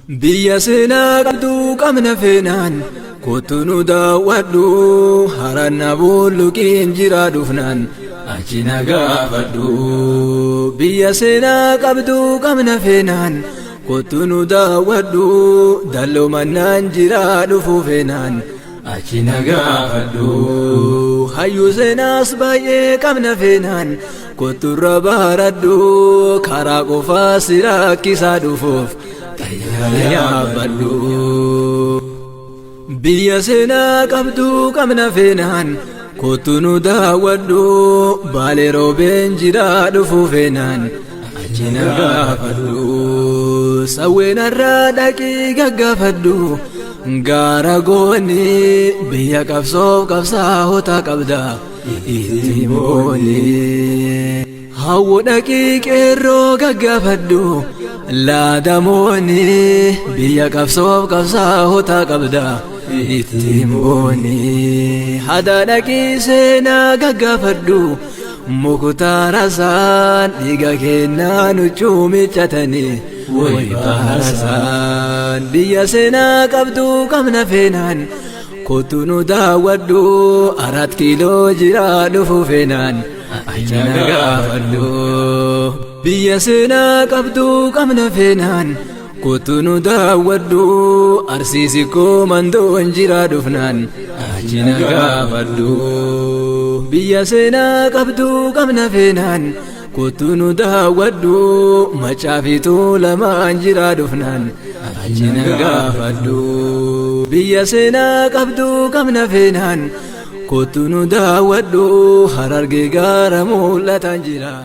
Biyya seenaa qabdu qabna feenaan kottu nu daawwadhu haranna bulluqiin jira dhufnaan achi na gaafadhu. Biyya seenaa qabdu qabna feenaan kottu nu daawwadhu dalloo mannaan jira dhufuu feenaan achi na gaafadhu. Hayyuu seenaas baay'ee qabna feenaan kotturra baradhu karaa qofaa si rakkisaa dhufuuf xayyaara yaabbadhu. Biyya seenaa qabdu qabna feenaan kottu nu daawwadhu baalee roobeen jira dhufuu feenaan achi na gaafadhu. Sawweenarraa dhaqii gaggaafadhu gaara gooni biyya qabsoof qabsaa'ota qabda itti booni. Hawwu dhaqii qeerroo gaggaafadhu laadamooni biyya qabsoof qabsaa'ota qabda itti booni. Hada dhaqii seenaa gaggaafadhu muktaarasaan dhiiga kennaa nuccuu miccatanii way baarasaan. Biyya seenaa qabdu qabna feenaan kottu nu daawwadhu 4 kiiloo jira dhufuu feenaan achi na gaafadhu. Biyya seenaa qabdu qabna feenaan kottu nu daawwadhu arsiisi koo mandoon jira dhufnaan achi na gaafadhu. Biyya seenaa qabdu qabna feenaan kottu nu daawwadhu macaafituu lamaan jira dhufnaan achi na gaafadhu. Biyya seenaa qabdu qabna feenaan kottu nu daawwadhu harargee gaara mul'ataan jira.